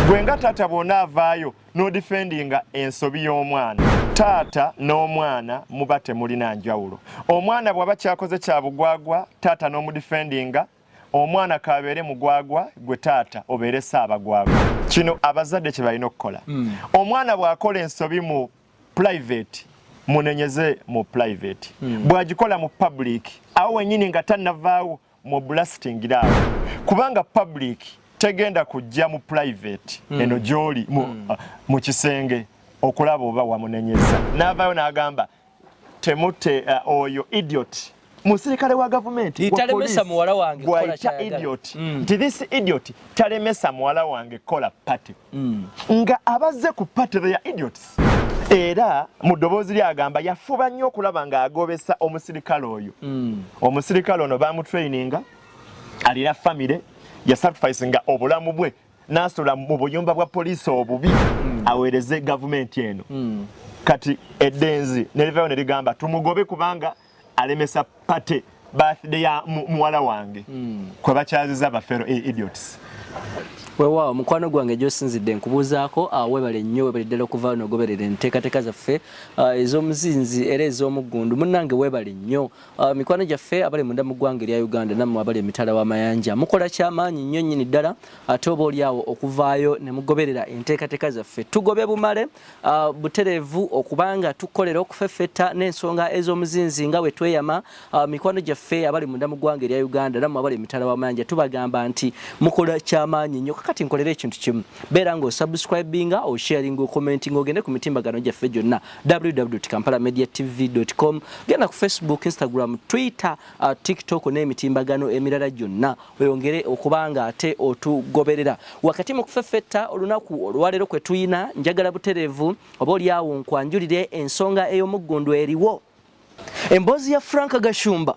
Gwe nga taata bw'onaavaayo n'odifendinga ensobi y'omwana, taata n'omwana muba temulina njawulo. Omwana bw'aba kyakoze kya bugwagwa, taata n'omudifendinga, omwana kabeere mugwagwa, gwe taata obeere ssaabagwagwa. Kino abazadde kye balina okukola. Omwana bw'akola ensobi mu private, munenyeze mu private. Bw'agikola mu public, awo wennyini nga tannavaawo, mu blastingira awo, kubanga public tegenda kujja mu private eno gy'oli mu kisenge okulaba oba wamunenyeza. N'avaayo n'agamba temute oyo idiot musirikale wa gavumenti wa Talemesa police, muwala wange kukola gw'ayita ky'ayagala. idiot, nti this idiot talemesa muwala wange kukola party, nga abazze ku party they are idiots. Era mu ddoboozi lyagamba yafuba nnyo okulaba ng'agobesa omusirikale oyo. Omusirikale ono bamutraininga, alina famire, yasacrificinga obulamu bwe n'asula mu buyumba bwa poliisi obubi aweereze gavumenti eno. Kati eddenzi ne livayo ne ligamba tumugobe kubanga alemesa party, birthday ya muwala wange, kwe bakyaziza ba fellow idiots. Weewaawo, mukwano gwange gy'osinzidde nkubuuzaako. Weebale nnyo, weebale ddala okuva n'ogoberera enteekateeka zaffe ez'omuzinzi era ez'omuggundu. Munnange, weebale nnyo. Mikwano gyaffe abali munda mu ggwanga erya Uganda, nammwe abali emitala w'amayanja, mukola kyamaanyi nnyo nnyini ddala, ate oba oliawo okuvaayo ne mugoberera enteekateeka zaffe. Tugobe bumale butereevu okubanga tukolera okufeffetta n'ensonga ez'omuzinzi nga bwe tweyama. Mikwano gyaffe abali munda mu ggwanga erya Uganda, nammwe abali emitala w'amayanja, tubagamba nti mukola kyamaanyi nnyo. Kakati nkolera ekintu kimu, beera ng'osubscribinga, osharinga, ocommentinga, ogende ku mitimbagano gyaffe gyonna, www.kampalamediatv.com, genda ku Facebook, Instagram, Twitter, TikTok n'emitimbagano emirala gyonna, oyongere okubanga ate otugoberera. Wakati mu kufeffetta olunaku olwaleero kwe tuyina, njagala butereevu oba oliawo nkwanjulire ensonga ey'omuggundu eriwo, emboozi ya Frank Gashumba,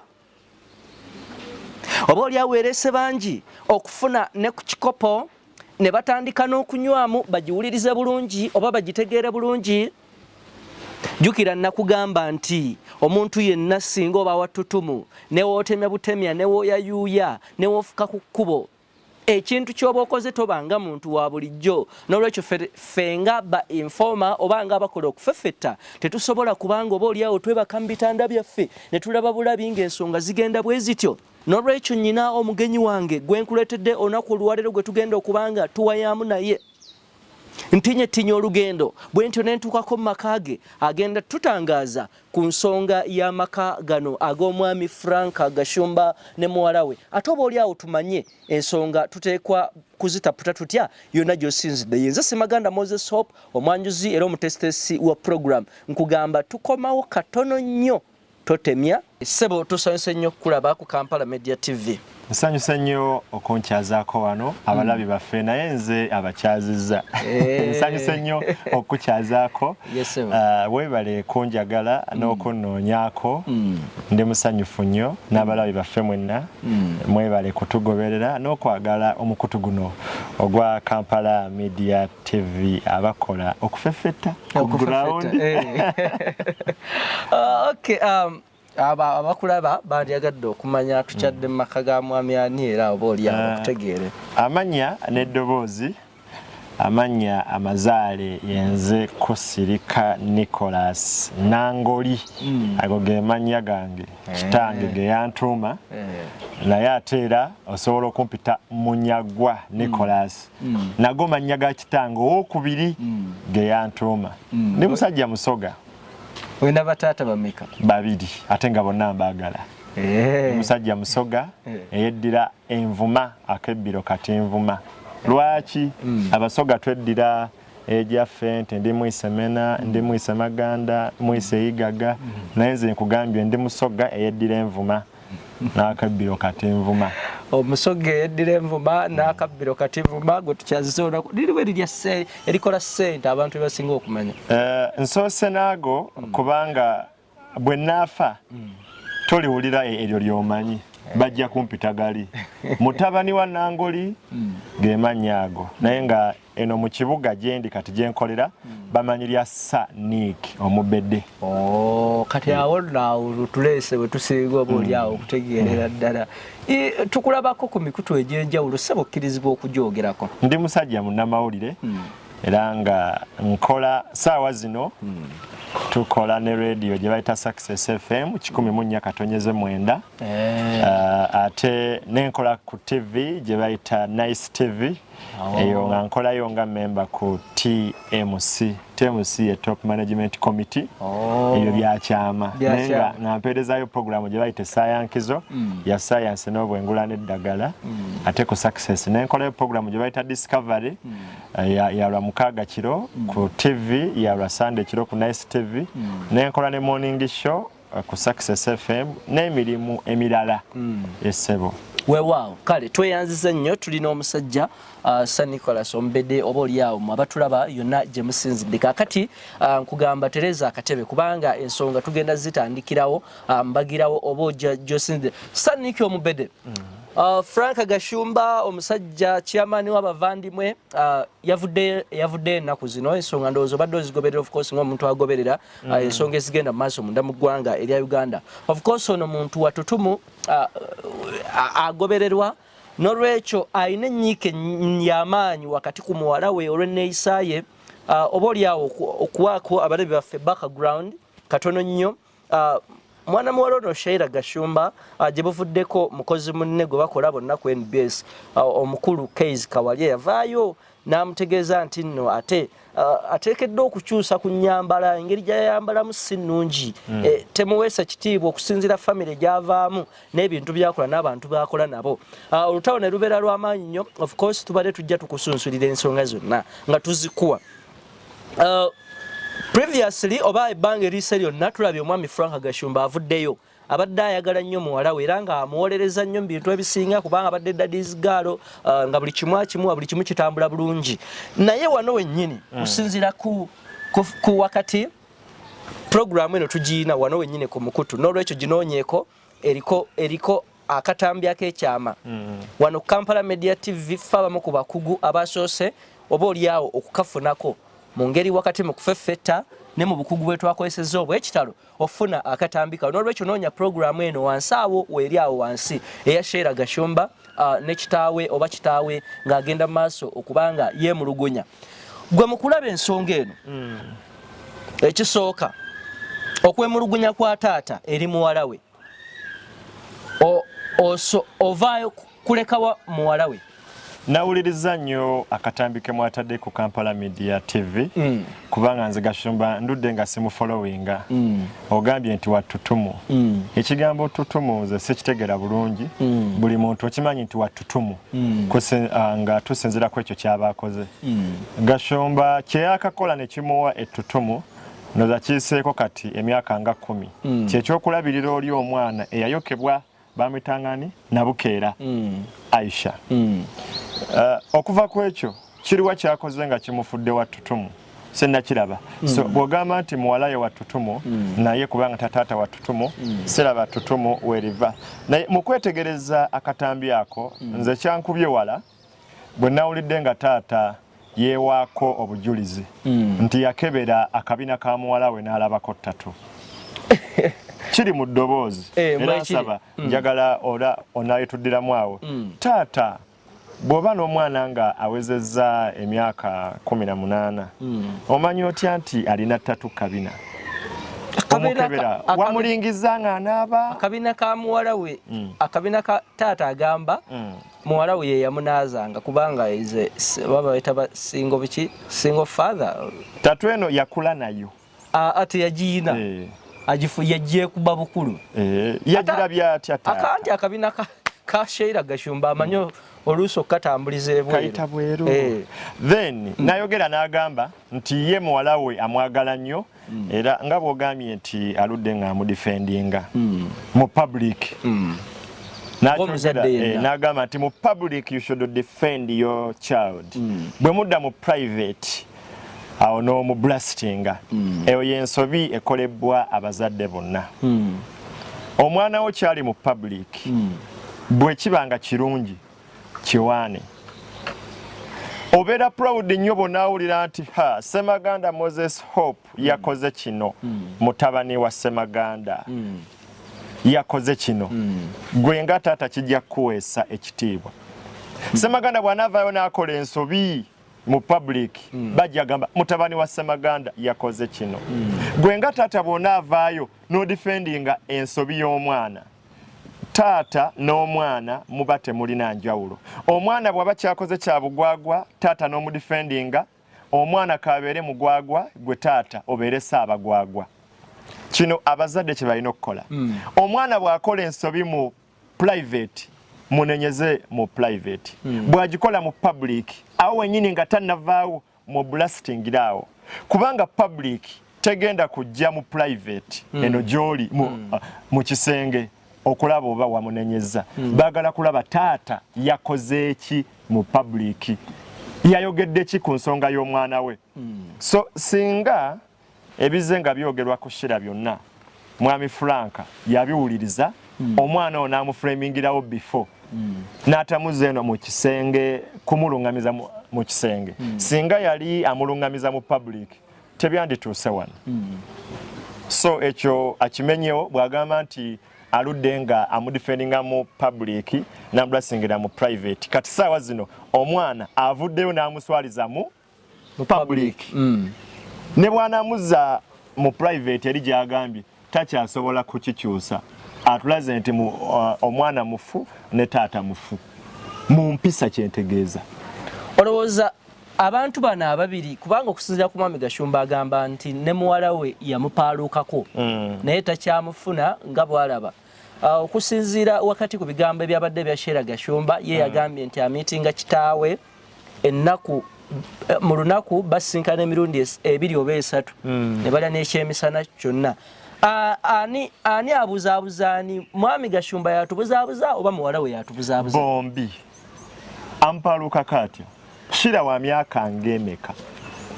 oba oliawo ereese bangi okufuna ne ku kikopo ne batandika n'okunywamu, bagiwulirize bulungi oba bagitegeere bulungi. Jjukira nakugamba nti omuntu yenna singa oba wattutumu, newootemya butemya, newooyayuuya, newoofuka ku kkubo, ekintu ky'oba okoze tobanga muntu wa bulijjo. N'olwekyo ffe nga ba informer oba nga abakola okufeffetta tetusobola, kubanga oba oliawo twebaka mu bitanda byaffe ne tulaba bulabi ng'ensonga zigenda bwe zityo. N'olwekyo nnyina omugenyi wange gwe nkuleetedde olunaku olwaleero, gwe tugenda okubanga tuwayaamu naye, ntinye tinya olugendo bwe ntyo ne ntuukako mu maka ge, agenda tutangaaza ku nsonga y'amaka gano ag'omwami Frank Gashumba ne muwala we, ate oba oli awo tumanye ensonga tuteekwa kuzitaputa tutya. Yonna gy'osinzidde, yenze Semaganda Moses Hope, omwanjuzi era omutesitesi wa program. Nkugamba tukomawo katono nnyo, totemya. Ssebo, tusanyuse nnyo okukulaba ku Kampala Media TV. Nsanyuse nnyo okunkyazaako wano, abalabi baffe, naye nze abakyazizza. Nsanyuse nnyo okukukyazaako. Yes, sir. Weebale kunjagala n'okunnoonyaako. Ndi musanyufu nnyo n'abalabi baffe mwenna. Mwebale kutugoberera n'okwagala omukutu guno ogwa Kampala Media TV, abakola okufeffetta ku ground. Okay, aba abakulaba bandyagadde okumanya tukyadde mu maka ga mwami ani, era oba oli awo okutegeere. Amannya n'eddoboozi. Amannya amazaale yenze Kusirika Nicholas Nangoli. Ago ge mannya gange kitange ge yantuuma, naye ate era osobola okumpita Munyagwa Nicholas. Nago mannya ga kitange owokubiri ge yantuuma. Ndi musajja Musoga. Olina bataata bameka? Babiri, ate nga bonna mbaagala. Musajja Musoga eyeddira envuma, akebbiro Katinvuma. Lwaki Abasoga tweddira egyaffe nti ndi mwisemena, ndi mwisemaganda, mwise igaga, naye nze nkugambye ndi Musoga eyeddira envuma n'akabbiro Katinvuma. Omusoga eyeddira envuma n'akabbiro Katinvuma gwe tukyaziza olunaku liriwe erirya erikola ssente abantu bebasinga okumanya. Nsoose naago kubanga bwe naafa toliwulira eryo ly'omanyi. Bajja kumpita gali mutabani wa Nangoli, ge mannya ago, naye nga eno mu kibuga gyendi kati gyenkolera bamanyi lya Sir Nick Omubedde. Oh, kati awo naawo tuleese bwe tusinga oba oli awo okutegeerera ddala. Tukulabako ku mikutu egy'enjawulo, ssebo, okkirizibwa okugyogerako. Ndi musajja munnamawulire era nga nkola saawa zino tukola ne radio gye bayita Success FM 104.9. Ate nenkola ku TV gye bayita Nice TV. Eyo nga nkolayo nga memba ku TMC. TMC ye Top Management Committee. Ebyo byakyama, naye nga nga mpeerezayo programu gye bayita Esayankizo ya science n'obwengula n'eddagala. Ate ku Success nenkolayo programu gye bayita Discovery ya lwa mukaaga kiro ku TV, ya lwa Sunday kiro ku Nice TV. Nenkola ne morning show ku Success FM n'emirimu emirala, essebo. Weewaawo, kale tweyanziza nnyo. Tulina omusajja Sir Nicholas Omubede, oba oliawo mwe abatulaba yonna gye musinzidde kaakati, nkugamba tereza akatebe kubanga ensonga tugenda zitandikirawo mbagirawo oba ojja gyosinzidde. Sir Nick Omubede, Frank Gashumba, omusajja chairman w'abavandimwe, yavuddeyo ennaku zino. Ensonga ndowooza obadde ozigoberera, of course ng'omuntu agoberera ensonga ezigenda mu maaso munda mu ggwanga erya Uganda. Of course ono muntu watutumu, agobererwa, n'olwekyo alina ennyiike y'amaanyi wakati ku muwala we olw'enneeyisa ye. Oba oliawo okuwaako abalabi baffe background katono nnyo, mwana muwala ono Sheila Gashumba, gye buvuddeko mukozi munne gwe bakola bonna ku NBS, omukulu Kais Kawalye, yavaayo n'amutegeeza nti nno ate ateekeddwa okukyusa ku nnyambala, engeri gy'ayambalamu si nnungi, temuweesa kitiibwa okusinziira famire gy'avaamu n'ebintu byakola n'abantu bakola nabo. Olutalo ne lubeera lw'amaanyi nnyo. Of course tubadde tujja tukusunsulira ensonga zonna nga tuzikuwa. Previously oba ebbanga eriise lyonna tulabye omwami Frank Gashumba avuddeyo, abadde ayagala nnyo muwala we era nga amuwolereza nnyo mu bintu ebisinga kubanga abadde daddy's girl, nga buli kimu akimuwa, buli kimu kitambula bulungi. Naye wano wennyini kusinziira ku wakati puroguramu eno tugiina wano wennyini ku mukutu, n'olwekyo ginoonyeeko, eriko akatambi ak'ekyama wano ku Kampala Media TV. Ffe abamu ku bakugu abasoose oba oliawo okukafunako mu ngeri wakati mu kufeffetta ne mu bukugu bwe twakozesezza obw'ekitalo ofuna akatambi kano. N'olwekyo noonya puroguramu eno wansi awo, weeri awo wansi, eya Sheila Gashumba ne kitaawe oba kitaawe ng'agenda mu maaso okubanga yeemulugunya. Gwe mu kulaba ensonga eno, ekisooka okwemulugunya kwa taata eri muwala we, ovaayo kulekawa muwala we? Nawuliriza nnyo akatambi ke mwatadde ku Kampala Media TV, kubanga nze Gashumba ndudde nga simufollowinga. Ogambye nti watutumu. Ekigambo tutumu nze sikitegera bulungi. Buli muntu okimanyi nti watutumu, nga tusinziira ku ekyo kyaba akoze. Gashumba kyeyakakola ne kimuwa ettutumu, noza kiyiseeko kati emyaka nga 10, kyekyokulabirira oli omwana eyayokebwa, bamwitangani Nabukeera Aisha. Okuva ku ekyo kiriwa kyakoze nga kimufudde wa tutumu? Senakiraba. So bw'ogamba nti muwala ye wa tutumu, naye kubanga tataata wa tutumu, siraba tutumu weriva. Naye mu kwetegereza akatambi ako, nze kyankubye wala bwe nawulidde nga taata yeewaako obujulizi nti yakebera akabina ka muwala we n'alabako tattoo. Kiri mu ddoboozi. Era mwekiri. Nsaba njagala ora onaayituddiramu awo. Taata, bw'oba n'omwana nga awezezza emyaka 18, omanyi otya nti alina tattoo kabina? Omukebera, wamulingiza ng'anaaba? Akabina ka muwala we, akabina ka taata, agamba muwala we ye yamunaazanga kubanga is baba bayita ba single biki, single father. Tattoo eno yakula nayo? Ate yagiina. Agifu yagyekuba bukulu. Yagirabye atya taata? Akanti akabina ka Sheila Gashumba amanyi oluusi okukatambuliza ebweru. Kayita bweru. Then nayogera n'agamba nti ye muwala we amwagala nnyo, era nga bw'ogambye nti aludde ng'amudefendinga mu public. Ng'omuzadde yenna. N'agamba nti mu public you should defend your child, bwe mudda mu private awo n'omublastinga. Eyo y'ensobi ekolebwa abazadde bonna. Omwana wo kyali mu public. Bwe kiba nga kirungi kiwaane. Obeera proud nnyo bw'onaawulira nti ha Ssemaganda Moses Hope yakoze kino, mutabani wa Ssemaganda yakoze kino. Gwe nga taata kijja kukuweesa ekitiibwa. Ssemaganda bw'anaavaayo n'akola ensobi mu public, bajja gamba mutabani wa Ssemaganda yakoze kino. Gwe nga taata bw'onaavaayo n'odifendinga ensobi y'omwana, taata n'omwana muba temulina njawulo. Omwana bw'aba kyakoze kya bugwagwa, taata n'omudifendinga, omwana kabeere mugwagwa, gwe taata obeere saabagwagwa. Kino abazadde kye balina okukola. Omwana bw'akola ensobi mu private, munenyeze mu private. Bw'agikola mu public, awo wennyini nga tannavaawo mu blastingira awo, kubanga public tegenda kujja mu private eno gy'oli mu kisenge okulaba oba wamunenyeza. Baagala kulaba taata yakoze ki mu public, yayogedde ki ku nsonga y'omwana we. So singa ebizze nga byogerwa ku Shira byonna mwami Frank yabiwuliriza, omwana ono n'amuframingirawo before, n'atamuza eno mu kisenge kumulungamiza mu kisenge, singa yali amulungamiza mu public tebyandituuse wano. So ekyo akimenyewo bw'agamba nti aludde nga amudefendinga mu public n'amublasingira mu private. Kati saawa zino omwana avuddeyo n'amuswaliza mu public. Ne bw'anamuzza mu private eri gy'agambye takyasobola kukikyusa, atulaze nti omwana mufu ne taata mufu mu mpisa, kyentegeeza. Olowooza abantu bano ababiri, kubanga okusinziira ku mwami Gashumba agamba nti ne muwala we yamupaaluukako, naye takyamufuna nga bw'alaba. Okusinziira wakati ku bigambo ebyabadde ebya Sheila Gashumba, ye yagambye nti amiitinga kitaawe ennaku mu lunaku, basinkana emirundi 2 oba 3, ne balya n'ekyemisana kyonna. Ani abuzaabuza ani? Mwami Gashumba yatubuzaabuza oba muwala we yatubuzaabuza? Bombi. Ampalukako atya? Shira wa myaka ng'emeka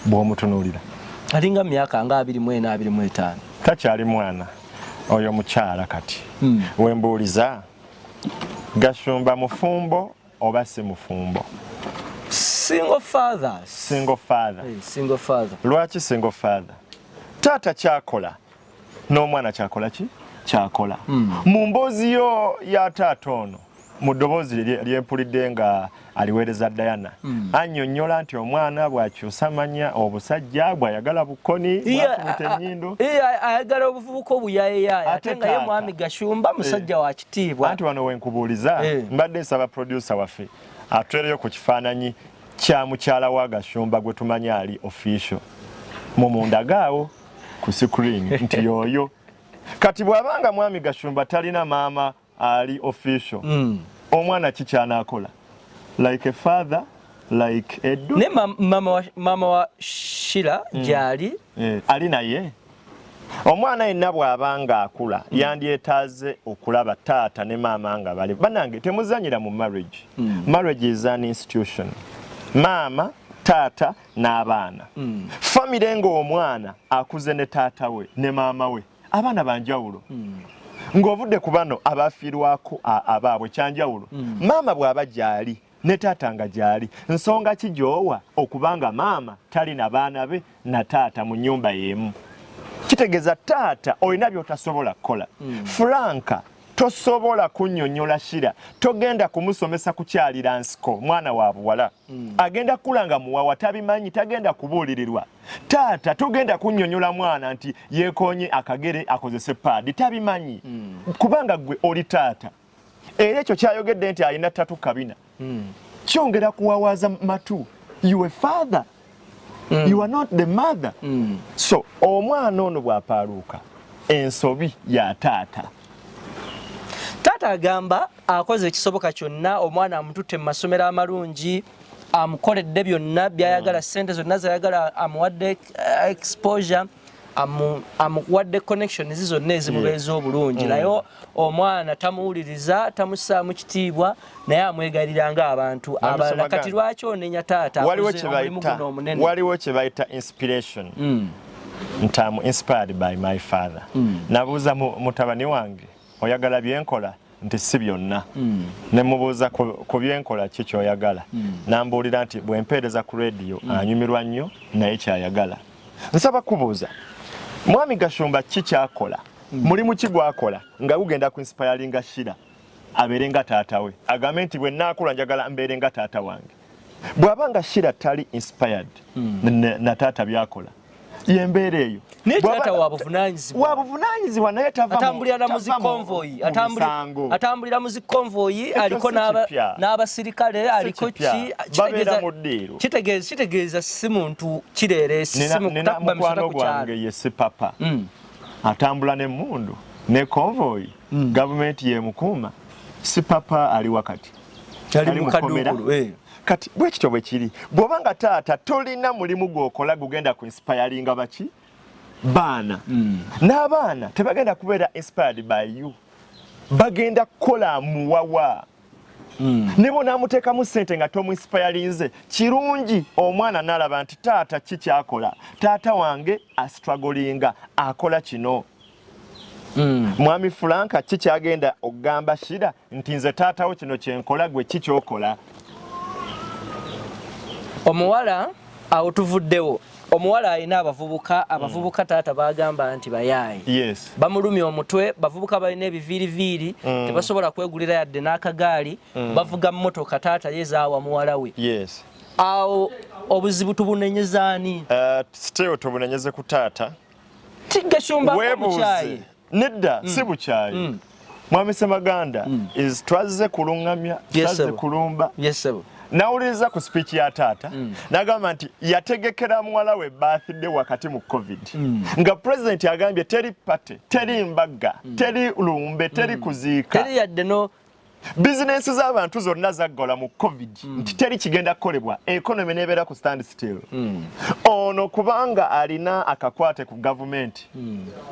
bw'omutunuulira? Alinga myaka nga 24, 25. Takyali mwana oyo mukyala kati. Wembuuliza, Gashumba mufumbo oba si mufumbo? Single father. Single father. Hey, single father. Lwaki single father? Taata kyakola n'omwana kyakola ki kyakola. Mu mboozi yo ya taata ono, mu ddoboozi lyempulidde nga aliweereza Diana, annyonnyola nti omwana bw'akyusa manya obusajja bw'ayagala bukoni, bwafumita ennyindo. Ayagala obuvubuka obuyayeyaye, ate nga ye mwami Gashumba musajja wa kitiibwa. Anti wano wenkubuuliza, mbadde nsaba producer waffe atuteereyo ku kifaananyi kya mukyala wa Gashumba gwe tumanyi ali official mu mundagaawo ku screen nti yoyo. Kati bw'abanga mwami Gashumba talina maama ali official, omwana kikyanakola like a father like a daughter. Ne mama wa Shira gyali. Ali naye omwana yenna bw'abanga akula yandyetaaze okulaba taata ne maama nga bali. Bannange, temuzanyira mu marriage. Marriage is an institution. Maama, taata n'abaana, famire. Ng'omwana akuze ne taata we ne maama we, abaana banjawulo. Ng'ovudde ku bano abafiirwako abaabwe, kyanjawulo. Maama bw'aba gy'ali ne taata nga gy'ali, nsonga ki gy'owa okubanga maama tali na baana be na taata mu nnyumba y'emu? Kitegeeza taata olina by'otasobola kukola. Franka, tosobola kunnyonnyola Shira, togenda kumusomesa kukyalira nsiko. Mwana wa buwala agenda kukula nga muwawa, tabimanyi, tagenda kubuulirirwa. Taata togenda kunnyonnyola mwana nti yeekoonye akagere akozese paadi, tabimanyi, kubanga gwe oli taata. Era ekyo kyayogedde nti alina tatu kabina, kyongera kuwawaaza matu. You a father, you are not the mother. So omwana ono bw'apaaluuka, ensobi ya taata. Taata agamba akoze ekisoboka kyonna, omwana amututte mu masomero amalungi, amukoledde byonna byayagala, sente zonna zayagala amuwadde, exposure amuwadde, connections zonna ezimubeeza obulungi, naye omwana tamuwuliriza, tamussaamu kitiibwa, naye amwegalira ng'abantu abalala. Kati lwaki onenya taata Waliwo akoze omulimu guno omunene? Waliwo kye bayita inspiration, nti am inspired by my father. Nabuuza mutabani wange, oyagala byenkola? Nti si byonna. Ne mubuuza ku byenkola ki ky'oyagala. N'ambuulira nti bwe mpeereza ku rediyo anyumirwa nnyo naye ky'ayagala. Nsaba kubuuza Mwami Gashumba ki ky'akola, mulimu ki gw'akola nga gugenda ku inspiringa Shira abeere nga taata we, agambe nti bwe nnaakula njagala mbeere nga taata wange. Bw'aba nga Shira tali inspired na taata by'akola, yembeera eyo. Naye taata wa buvunaanyizibwa. Wa buvunaanyizibwa naye tava atambulira mu zi convoy, atambulira mu zi convoy, aliko n'abasirikale, aliko ki, babeera mu ddiiru. Kitegeeza si muntu kireere, si Nina mukwano gwange ye si papa. Atambula n'emmundu ne convoy, gavumenti yemukuuma. Si papa ali wakati ali mu kaduukulu. Kati bwe kityo bwe kiri, bw'oba nga taata tolina mulimu gw'okola gugenda ku inspiringa baki baana, n'abaana tebagenda kubeera inspired by you, bagenda kukola muwawa. Ne bw'onaamuteekamu ssente nga tomuinspirinze, kirungi omwana n'alaba nti taata ki kyakola, taata wange astrugglinga akola kino. Mwami Franka ki kyagenda okugamba Shira nti nze taatawo kino kyenkola, gwe ki kyokola? Omuwala awo tuvuddewo, omuwala alina abavubuka, abavubuka taata bagamba nti bayaaye. Bamulumya omutwe, bavubuka balina ebiviiriviiri, tebasobola kwegulira yadde n'akagaali, bavuga mmotoka taata ye zaawa muwala we. Awo obuzibu tubunenyeza ani? Still tubunenyeze ku taata. Tigashumba mukyayi. Nedda, si bukyayi. Mwami Semaganda is twazze kuluŋŋamya, twazze kulumba. Nawuliriza ku speech ya taata, n'agamba nti yategekera muwala we birthday wakati mu COVID, nga president agambye teri party, teri mbaga, teri lumbe, teri kuziika, teri yadde no Bizinensi z'abantu zonna zaggola mu COVID, nti teri kigenda kukolebwa, economy nebeera ku stand still. Ono kubanga alina akakwate ku gavumenti,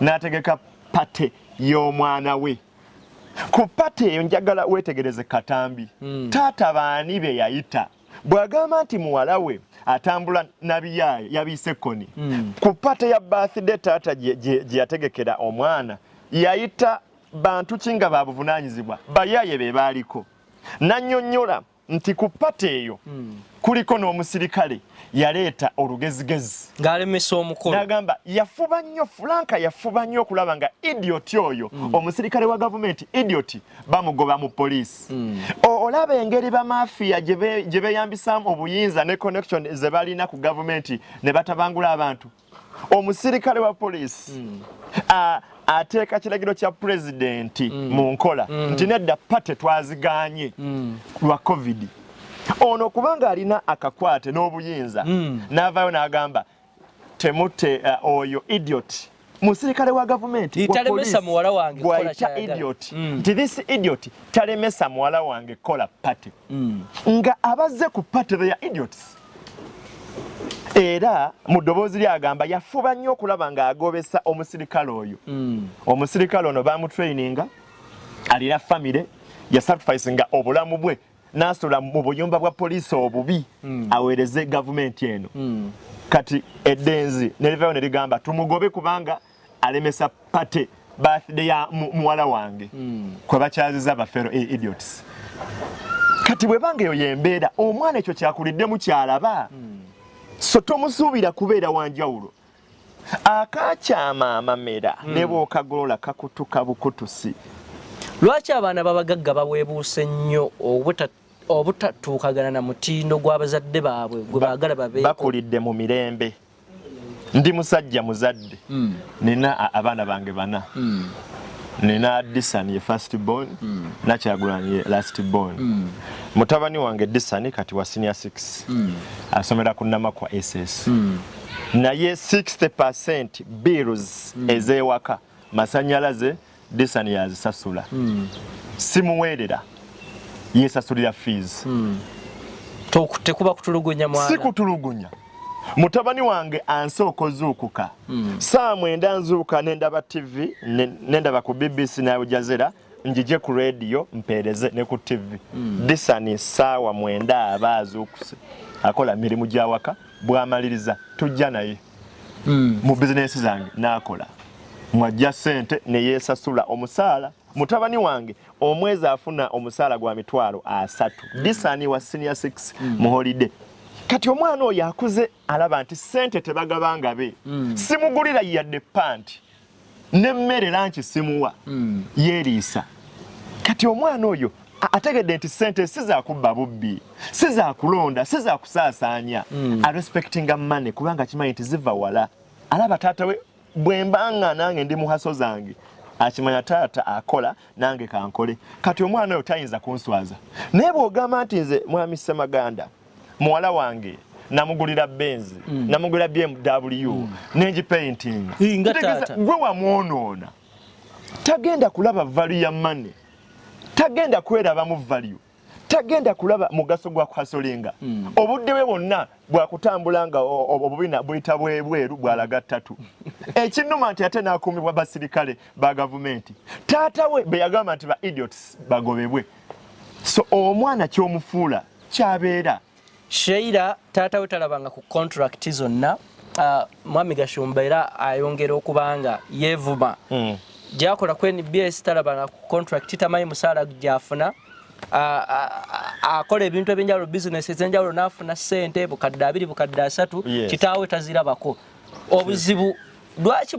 n'ategeka party y'omwana we. Ku party eyo njagala weetegereze katambi, taata baani be yayita. Bw'agamba nti muwala we atambula nabiyaaye yabiise koni, ku party ya birthday taata gye yategekera omwana yayita bantu ki nga babuvunaanyizibwa? Bayaaye be baaliko. Nannyonnyola nti ku party eyo kuliko n'omusirikale yaleeta olugezigezi ng'alemesa omukolo. N'agamba yafuba nnyo, Franka yafuba nnyo okulaba nga idiot oyo, omusirikale wa gavumenti idiot, bamugoba mu poliisi. Olaba engeri bamafiya gye beeyambisaamu obuyinza ne connection ze balina ku gavumenti ne batabangula abantu. Omusirikale wa poliisi ateeka kiragiro kya pulezidenti mu nkola nti nedda, party twaziganye lwa COVID. Ono kubanga alina akakwate n'obuyinza, n'avaayo n'agamba temute oyo idiot musirikale wa gavumenti talemesa muwala wange gwayita idiot, nti this idiot talemesa muwala wange kola party, nga abazze ku party they are idiots. Era mu ddoboozi lyagamba yafuba nnyo okulaba ng'agobesa omusirikale oyo. Omusirikale ono bamutraininga, alina famire, yasacrificinga obulamu bwe n'asula mu buyumba bwa poliisi obubi aweereze gavumenti eno. Kati eddenzi ne livayo ne ligamba tumugobe kubanga alemesa party birthday ya muwala wange, kwe bakyaziza bafero idiots. Kati bwebanga eyo yembeera, omwana ekyo kyakuliddemu kyalaba, so tomusuubira kubeera wanjawulo. Akakyama amamera ne bw'okagolola kakutuka bukutusi. Lwaki abaana babagagga baweebuuse nnyo obutatuukagana na mutindo gw'abazadde baabwe gwe baagala babeeko? Bakulidde mu mirembe. Ndi musajja muzadde, nina abaana bange bana. Nina Disan ye first born, Nakyagulanyi ye last born. Mutabani wange Disan kati wa senior 6, asomera ku Namakwa SS, naye 60% bills ez'ewaka, masanyalaze, Disan yazisasula. Simuweerera, yesasulira fees. Tekuba kutulugunya mwana? Si kutulugunya. Mutabani wange ansooka ozuukuka. Saa 9 nzuuka nendaba TV, nendaba ku BBC ne Aljazeera, njije ku radio mpeereze ne ku TV. Disani saawa 9 aba azuukuse, akola mirimu gy'awaka, bw'amaliriza tujja naye mu bizinensi zange n'akola mwajja ssente ne yeesasula omusaala. Mutabani wange omwezi afuna omusaala gwa 300,000. Disani wa senior 6 mu holiday. Kati omwana oyo akuze alaba nti sente tebagabanga be. Simugulira yadde panti n'emmere, lunch simuwa, yeeriisa. Kati omwana oyo ategedde nti sente si za kubba bubbi, si za kulonda, si za kusaasaanya. Arespectinga money kubanga kimanyi nti ziva wala. Alaba taata we bwe mbanga nange ndi mu hustle zange, akimanya taata akola, nange kankole. Kati omwana oyo tayinza kunswaza. Naye bw'ogamba nti nze mwami Semaganda muwala wange namugulira Benz, namugulira BMW, nengipainting, Nga kitegeeza taata. gwe wamwonoona. Tagenda kulaba value ya money, tagenda kwerabamu value, tagenda kulaba mugaso gwa kuhustlinga. Obudde bwe bwonna bwakutambula nga obubina buyita bwebweru bwalaga ttatu. Ekinnuma nti ate n'akuumibwa basirikale ba gavumenti, taata we be yagamba nti ba idiots bagobebwe. So omwana kyomufuula kyabeera. Sheila taata we talabanga ku contract zonna. Mwami Gashumba era ayongera okuba nga yeevuma. Gyakola ku NBS talabanga ku contract, tamanyi musaala gyafuna. Akola ebintu ebyenjawulo, bizinesi ez'enjawulo, n'afuna ssente 20,000, 30,000. Kitaawe tazirabako. Obuzibu lwaki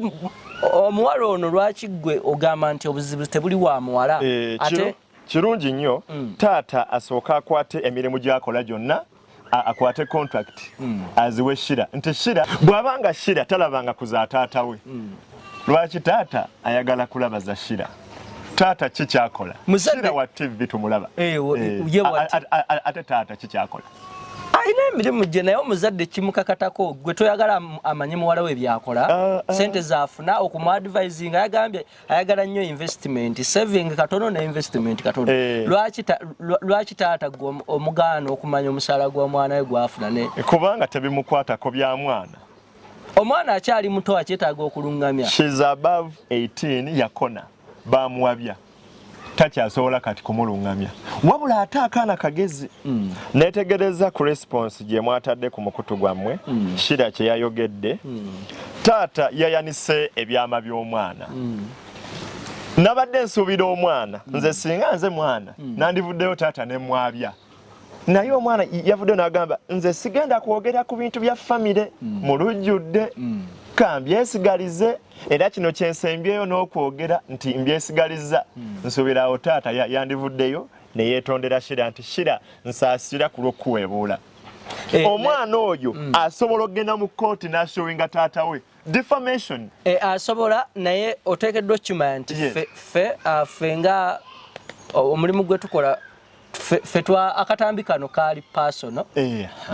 omuwala ono, lwaki gwe ogamba nti obuzibu tebuli wa muwala? Ate Kirungi nnyo. Taata asooka akwate emirimu gy'akola gyonna, akwate contract aziwe Shira, nti Shira bw'abanga Shira talabanga ku za taata we, lwaki taata ayagala kulaba za Shira? Taata ki kyakola? Shira wa TV tumulaba. Ye wa Ate taata ki kyakola? Alina emirimu gye, naye omuzadde kimukakatako. Gwe toyagala amanye muwala we byakola, sente zafuna, okumuadvisinga. Yagambye ayagala nnyo investment, saving katono ne investment katono. Lwaki taata gwe omugaana okumanya omusaala gw'omwana we gwafuna ne Kubanga tebimukwatako, bya mwana. Omwana akyali muto, akyetaaga okuluŋŋamya. She's above 18, yakona bamuwabya, takyasobola kati kumuluŋŋamya. Wabula ate akaana kagezi. Netegereza ku response gye mwatadde ku mukutu gwammwe, Shira kye yayogedde. Taata yayanise ebyama by'omwana. Nabadde nsuubira omwana, nze singa nze mwana nandivuddeyo taata ne mwabya, naye omwana yavuddeyo n'agamba, nze sigenda kwogera ku bintu bya famire mu lujjudde, kambyesigalize, era kino kyensembyeyo n'okwogera nti mbyesigaliza. Nsuubira awo taata yandivuddeyo ne yeetondera Shira nti, Shira, nsaasira ku lw'okuweebuula. Omwana oyo asobola okugenda mu kooti n'asuinga taata we defamation. Asobola, naye oteekeddwa okukimanya nti ffe nga omulimu gwe tukola, ffe twa akatambi kano kaali personal,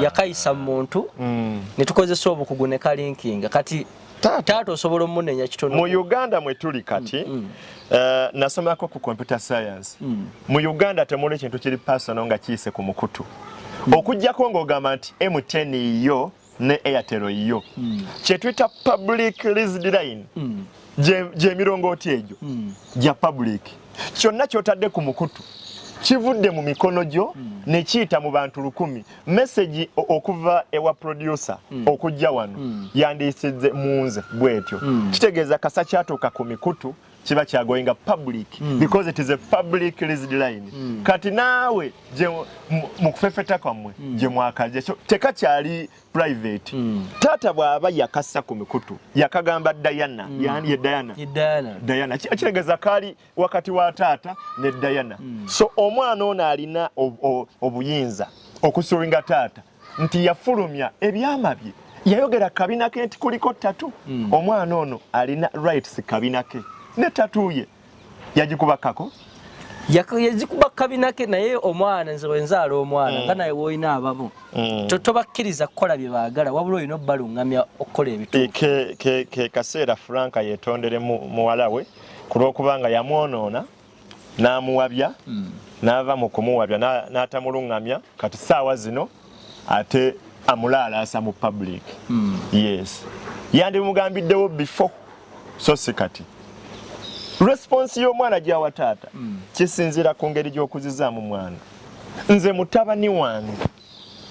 yakayisa mu muntu, ne tukozesa obukugu ne kalinkinga. Kati taata osobola omunenya kitono. Mu Uganda mwe tuli kati, nasomako ku computer science, mu Uganda temuli kintu kiri personal nga kiyise ku mukutu, okuggyako ng'ogamba nti MTN yo ne Airtel yo, kyetuyita public leased line, gyemirongooti egyo gya public. Kyonna kyotadde ku mukutu kivudde mu mikono gyo ne kiyita mu bantu 1000. Message okuva ewa producer okujja wano yandiisidde mu nze bwetyo. Kitegeeza kasa kyatuuka ku mikutu kiba kyagoinga public because it is a public leased line. Kati naawe mu kufefeta kwammwe gye mwakaje, so tekakyali private. Taata bw'aba yakassa ku mikutu, yakagamba Diana, yani ye Diana. Ye Diana. Diana. Kitegeeza kaali wakati wa taata ne Diana. So omwana ono alina obuyinza okusuinga taata nti yafulumya ebyama bye, yayogera kabina ke nti kuliko tattoo. Omwana ono alina rights kabina ke ne tattoo ye yagikubakako. Yazikuba kabina ke, naye omwana, nze bwe nzaala omwana, nga naye woolina ababo, tobakkiriza kukola bye baagala, wabula olina obbaluŋŋamya okukola ebituufu. Ke kaseera Franka yeetondere muwala we ku lw'okubanga yamwonoona n'amuwabya, n'ava mu kumuwabya n'atamuluŋŋamya. Kati saawa zino ate amulaalaasa mu public. Yes, yandimugambiddewo before, so si kati. Response y'omwana gy'awa taata kisinziira ku ngeri gy'okuzizaamu mwana. Nze mutabani wange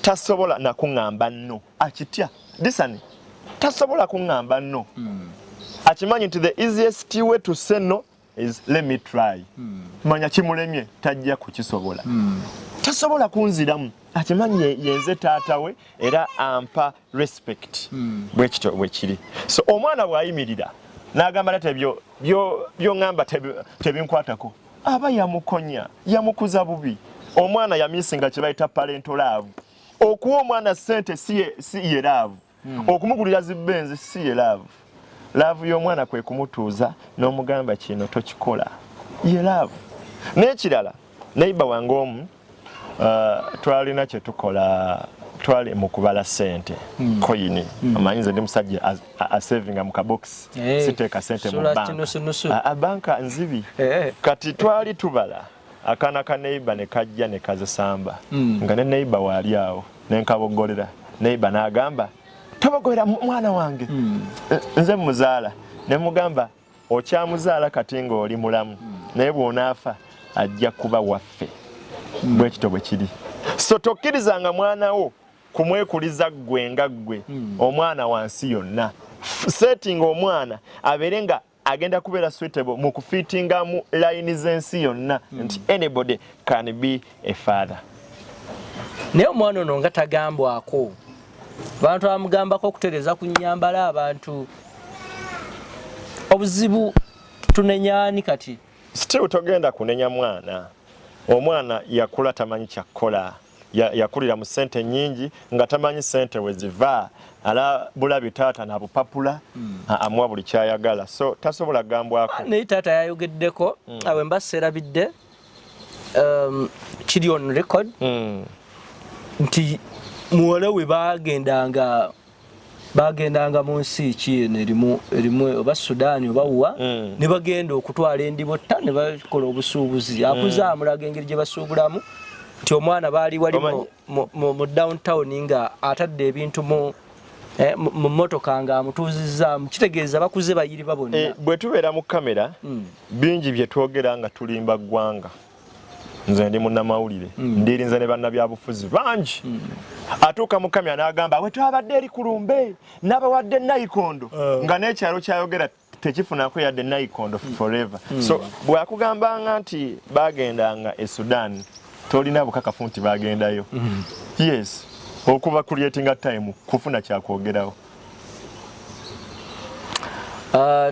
tasobola nakuŋŋamba no, akitya. Disani tasobola kuŋŋamba no, akimanyi nti the easiest way to say no. is let me try. Manya kimulemye, tajja kukisobola. Tasobola kunziramu, akimanyi yenze taata we era ampa respect. Bwe kityo bwe kiri. So omwana bw'ayimirira n'agamba nate byoŋŋamba tebinkwatako, aba yamukonya, yamukuza bubi. Omwana yamissinga kye bayita parental love. Okuwa omwana ssente si ye love. Okumugulira zi Benz si ye love. Love y'omwana kwe kumutuuza n'omugamba kino tokikola, ye love. N'ekirala, neighbor wange omu, twalina kye tukola, twali mu kubala ssente, coin. Omanyi nze ndi musajja asavinga mu kabokisi. Siteeka ssente mu Sula banka. Kinusunusu. Banka nzibi. Kati twali tubala, akaana ka neighbor ne kajja ne kazisamba, nga ne neighbor waali awo, ne nkabogolera. Neighbor n'agamba, "Tobogolera mwana wange." Nze muzaala. Ne mugamba, "Okyamuzaala kati ng'oli mulamu, naye bw'onaafa ajja kuba waffe." Bwe kityo bwe kiri. So tokkirizanga mwana wo kumwekuliza ggwe nga ggwe. Omwana wansi yonna, setting omwana abeere nga agenda kubeera suitable mu kufiitinga mu layini z'ensi yonna, nti anybody can be a father. Naye omwana ono nga tagambwako, abantu abamugambako okutereeza ku nyambala, abantu obuzibu tunenyani kati? Still togenda kunenya mwana. Omwana yakula tamanyi kyakkola. Yakulira mu ssente nnyingi nga tamanyi ssente we ziva, ala bulabi taata nabupapula, amuwa buli kyayagala, so tasobola kugambwako. Naye taata yayogeddeko, awe mba seerabidde, kiri on record, nti muwala we bagendanga mu nsi ki eno erimu oba Sudaani oba wa, ne bagenda okutwala endibotta ne bakola obusuubuzi. Akuze amulaga engeri gye basuubulamu, nti omwana baali wali mu downtown nga atadde ebintu mu mmotoka nga amutuuzizzaamu, kitegeeza bakuze bayiriba bonna. Bwe tubeera mu kamera, bingi bye twogera nga tulimba ggwanga. Nze ndi munnamawulire, ndirinze ne bannabyabufuzi bangi. Atuuka mu kamera n'agamba, "We twabadde eri ku lumbe n'abawadde nayikondo," nga n'ekyalo kyayogera tekifunako yadde nayikondo forever. So bwakugambanga nti bagendanga e Sudan, tolina bukakafu nti bagendayo. Yes, okuba creatinga time kufuna kyakwogerawo.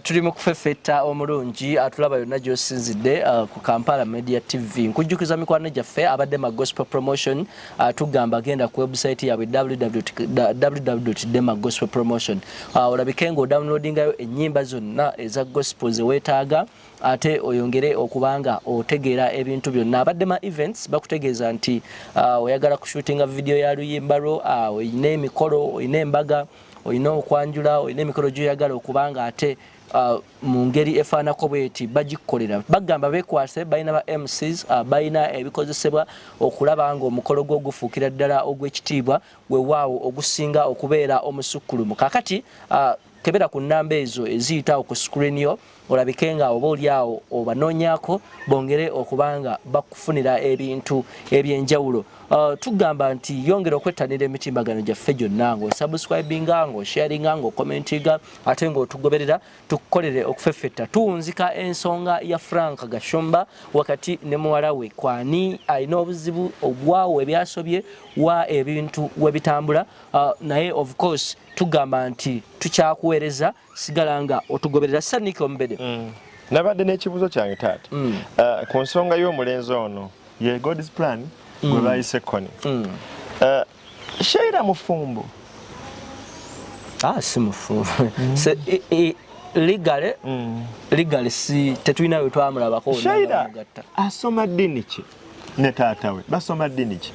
Tuli mu kufeffetta omulungi atulaba yonna gy'osinzidde, ku Kampala Media TV. Nkujjukiza mikwano gyaffe abadde ma Gospel Promotion, tugamba genda ku website yaabwe www.demagospelpromotion, olabike ng'odownloadingayo ennyimba zonna eza gospel ze weetaaga, ate oyongere okubanga otegeera ebintu byonna. Abadde ma events bakutegeeza nti oyagala kushootinga video ya luyimba lwo, oyina emikolo, oyina embaga, olina okwanjula, olina emikolo gyoyagala okubanga ate mu ngeri efaanako bweti bagikukolera. Bagamba bekwase, balina ba MCs, balina ebikozesebwa okulaba nga omukolo gwo gufuukira ddala ogw'ekitiibwa, weewaawo ogusinga okubeera omusukkulumu. Kakati kebera ku nnamba ezo eziyitawo ku screen yo, olabike nga oba oli awo obanoonyaako bongere okuba nga bakufunira ebintu ebyenjawulo. Tugamba nti yongera okwettanira emitimbagano gyaffe gyonna, ng'osubscribinga, ng'osharinga, ng'okommentinga, ate ng'otugoberera tukukolere okufeffetta. Tuwunzika ensonga ya Frank Gashumba wakati ne muwala we, kwani alina obuzibu obwawo ebyasobye wa ebintu we bitambula. Naye of course tugamba nti tukyakuweereza, sigala nga otugoberera. Sanika Omubede. Nabadde n'ekibuuzo kyange, taata. Ku nsonga y'omulenzi ono ye God's Plan gwe bayise Koni. Sheila mufumbo? Ah, si mufumbo. Legally, legally si tetulina we twamulabako wonna nga Sheila bamugatta. asoma ddiini ki, ne taata we basoma ddiini ki?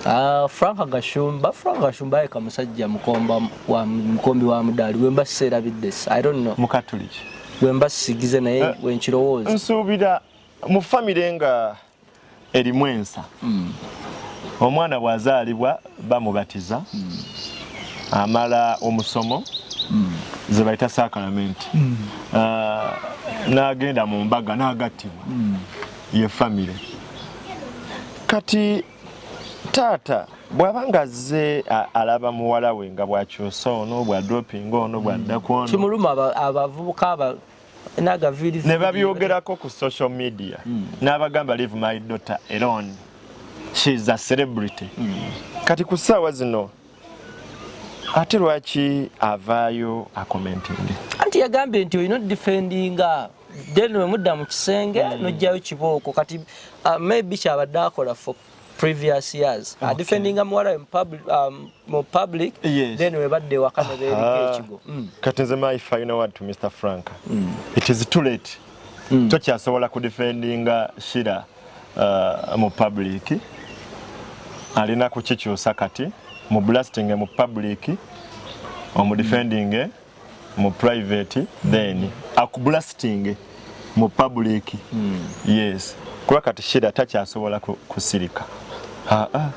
Ah, Frank Gashumba yeka musajja mukomba wa mukombi wa mudaali, wemba seerabidde, I don't know. Mukatuliki? Wemba sigize, naye wenkirowooza. Nsuubira mu famire nga erimu ensa, omwana bw'azaalibwa bamubatiza, amala omusomo ze bayita sakalamenti, n'agenda mu mbaga n'agattibwa, ye famire. Kati taata bw'aba nga azze alaba muwala we nga bw'akyusa ono, bw'adropinga ono, bw'adda ku ono, Kimuluma abavubuka aba Ne babyogerako ku social media n'abagamba, "Leave my daughter alone, she is a celebrity." Kati ku ssaawa zino ate lwaki avaayo acommentinge? Anti yagambye nti olina odefendinga, then wemudda mu kisenge nojjayo kibooko. Kati maybe kyabadde akola for previous years, adefendinga muwala we mu public, then webadde ewaka ne beerika ekigo. Kati nze my final word to Mr Frank, it is too late. Tokyasobola kudefendinga Shira mu public. Alina kukikyusa kati mu blasting mu public, omudefending mu private, then akublasting mu public. Yes, kuba kati Shira takyasobola kusirika. Aa,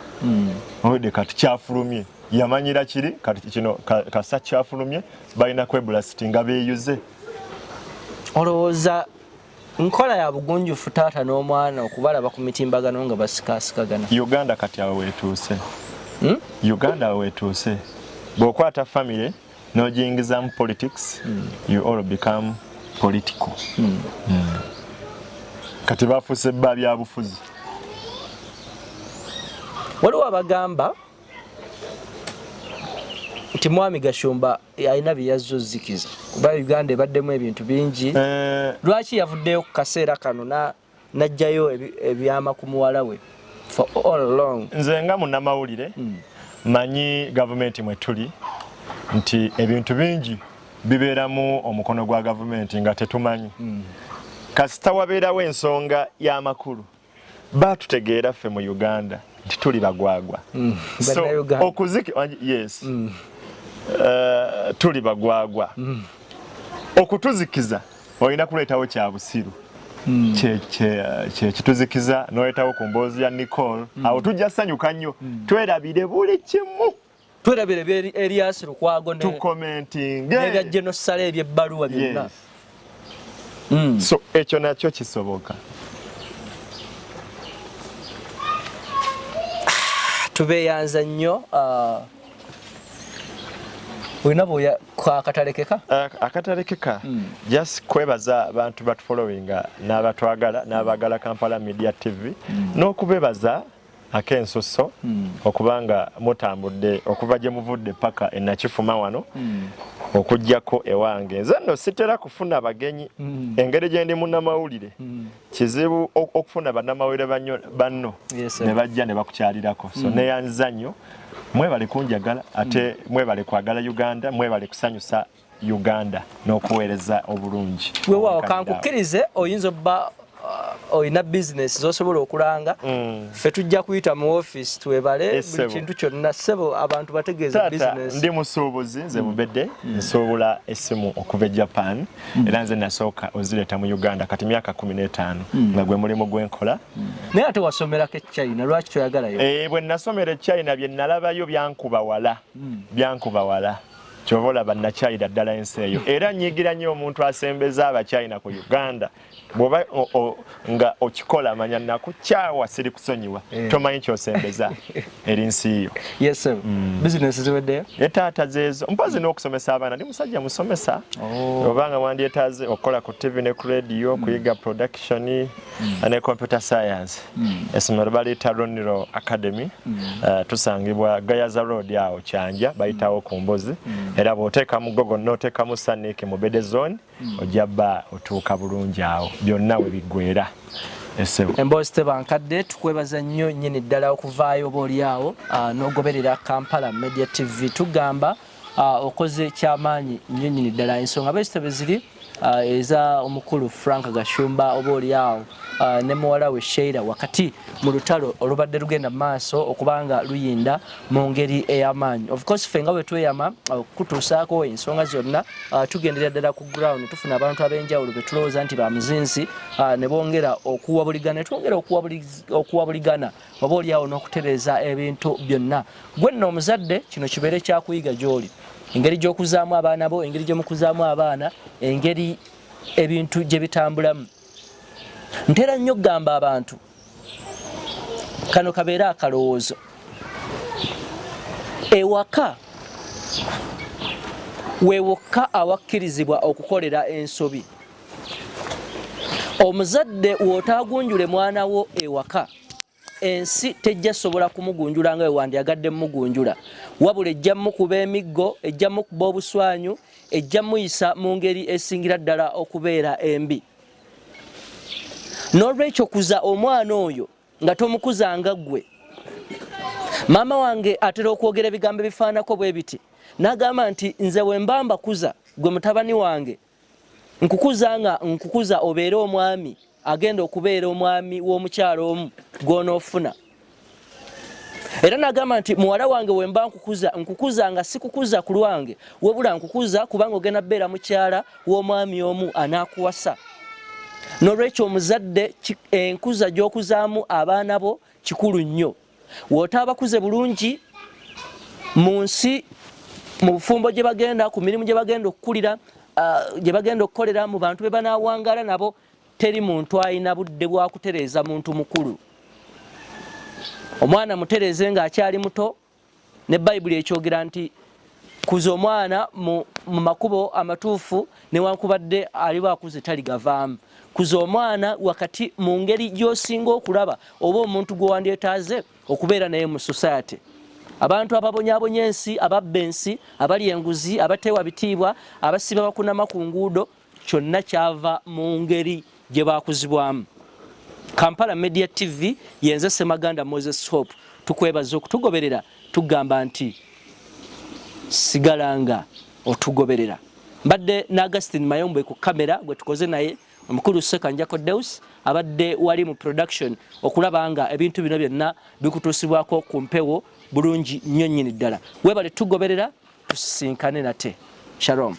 owedde. Kati kyafulumye, yamanyira kiri. Kati kino kasa kyafulumye, balina kweblastinga beeyuze. Olowooza nkola ya bugunjufu taata n'omwana okubalaba ku mitimbagano nga basikaasikagana? Uganda kati awo wetuuse. Uganda awo wetuuse. Bw'okwata family n'ogiyingizamu politics, you all become political. Kati bafuuse bba byabufuzi. Waliwo abagamba nti Mwami Gashumba alina bye yazza ozzikiza, kuba Uganda ebaddemu ebintu bingi. Lwaki yavuddeyo ku kaseera kano n'aggyayo ebyama ku muwala we for all along? Nze nga munnamawulire manyi gavumenti mwe tuli nti ebintu bingi bibeeramu omukono gwa gavumenti nga tetumanyi. Kasita wabeerawo ensonga y'amakulu, batutegeera ffe mu Uganda nti tuli bagwagwa. So Bannayuganda. Okuziki, yes. Tuli bagwagwa. Okutuzikiza olina kuleetawo kya busiru. Kye kituzikiza n'oleetawo ku mboozi ya Nicole, awo tujja sanyuka nnyo, twerabire buli kimu. Twerabire ebya Erias Lukwago Tucommentinge n'ebya genosale, ebyebbaluwa byonna. Yes. So ekyo nakyo kisoboka. Tubeeyanza nnyo. Olina bwoya akatalekeka? Akatalekeka, just kwebaza abantu batufollowinga n'abatwagala n'abagala Kampala Media TV, n'okubebaza ak'ensusso okubanga mutambudde okuva gye muvudde paka enakifuma wano okugjako ewange. Nze nno sitera kufuna bagenyi. Engeri gye ndi munnamawulire, kizibu okufuna bannamawulire banno Yes, sir. ne bajja ne bakukyalirako. So neyanziza nnyo, mwebale kunjagala, ate mwebale kwagala Uganda, mwebale kusanyusa Uganda n'okuweereza obulungi. Weewaawo. Obwekanidde awo. Kankukkirize, oyinza obba olina bizinesi zosobola okulanga. Ffe tujja kuyita mu office twebale Yes, buli ssebo. kintu kyonna. Ssebo, abantu bategeeze Taata, bizinesi. ndi musuubuzi nze Mubedde, nsuubula essimu okuva e Japan, era nze nasooka ozireeta mu Uganda kati myaka 15 nga gwe mulimu gwenkola. Naye ate wasomerako e China, lwaki toyagalayo? Eh, bwe nasomera e China, bye nalabayo byankuba wala, byankuba wala. Kyova olaba nakyayira ddala ensi eyo, era nyigira nnyo omuntu asembeza Abachina ku Uganda. Bw'oba nga okikola, manya nakukyawa, siri kusonyiwa. Tomanyi kyosembeza eri nsi yo. Yes sir. Bizinesi ziweddeyo? Etaata zeezo, mpozi n'okusomesa abaana. Ndi musajja musomesa. Obanga wandyetaaze okukola ku TV ne ku radio, kuyiga production ne computer science, essomero baliyita Roniro Academy. Tusangibwa Gayaza Road awo Kyanja, bayitawo ku Mbozi. Era bw'oteekamu Google n'oteekamu Sanik Mubede Zone, ojja bba otuuka bulungi awo, byonna we biggweera, esebo. Emboozi teba nkadde. Tukwebaza nnyo nnyini ddala okuvaayo oba oli awo n'ogoberera Kampala Media TV. Tugamba okoze kyamaanyi nnyo nnyini ddala. Ensonga bezitebe ziri eza omukulu Frank Gashumba oba oli awo ne muwala we Sheila wakati mu lutalo olubadde lugenda mu maaso okubanga luyinda mu ngeri ey'amaanyi. Of course, ffe nga bwe tweyama okutuusaako ensonga zonna, tugenderera ddala ku ground, tufuna abantu ab'enjawulo be tulowooza nti ba muzinzi, ne bongera okuwabuligana, ne twongera okuwabuligana oba oli awo n'okutereeza ebintu byonna. Gwe nno omuzadde, kino kibeere kyakuyiga gy'oli, engeri gy'okuzaamu abaana bo, engeri gye mukuzaamu abaana, engeri ebintu gye bitambulamu. Ntera nnyo okugamba abantu, kano kabeere akalowoozo: ewaka we wokka awakkirizibwa okukolera ensobi. Omuzadde w'otaagunjule mwana wo ewaka, ensi tejja sobola kumugunjula nga wewandyagadde mugunjula, wabula ejja mukuba emiggo, ejja mukuba obuswanyu, ejja muyisa mu ngeri esingira ddala okubeera embi. N'olwekyo kuza omwana oyo nga tomukuzanga ggwe. Maama wange atera okwogera ebigambo ebifaanako bwe biti, n'agamba nti nze bwe mba mbakuza gwe mutabani wange, nkukuza nga nkukuza obeere omwami agenda okubeera omwami w'omukyalo omu gw'onoofuna. Era n'agamba nti muwala wange bwe mba nkukuza, nkukuza nga sikukuza ku lwange, wabula nkukuza kubanga ogenda kubeera mukyala w'omwami omu anaakuwasa. N'olwekyo omuzadde enkuza gy'okuzaamu abaana bo kikulu nnyo. W'otaabakuze bulungi mu nsi, mu bufumbo gye bagenda, ku mirimu gye bagenda okukulira, gye bagenda okukolera, mu bantu be banaawangaala nabo, teri muntu alina budde bwa kutereeza muntu mukulu. Omwana mutereeze ng'akyali muto, ne Bayibuli ekyogera nti kuza omwana mu makubo amatuufu newankubadde aliba akuze taligavaamu. Kuza omwana wakati mu ngeri gy'osinga okulaba oba omuntu gwe wandyetaaze okubeera naye mu society. Abantu ababonyabonya ensi, ababba ensi, abalya enguzi, abateewa bitiibwa, abasiba bakunama ku nguudo, kyonna kyava mu ngeri gye baakuzibwamu. Kampala Media TV, yenze Ssemaganda Moses Hope, tukwebaza okutugoberera, tugamba nti sigala nga otugoberera. Mbadde ne Augustine Mayombwe ku kamera gwe tukoze naye, omukulu Ssekanjako Deus abadde wali mu production okulaba nga ebintu bino byonna bikutuusibwako ku mpewo bulungi nnyo nnyini ddala. Weebale tugoberera, tusisinkane nate. Shalom.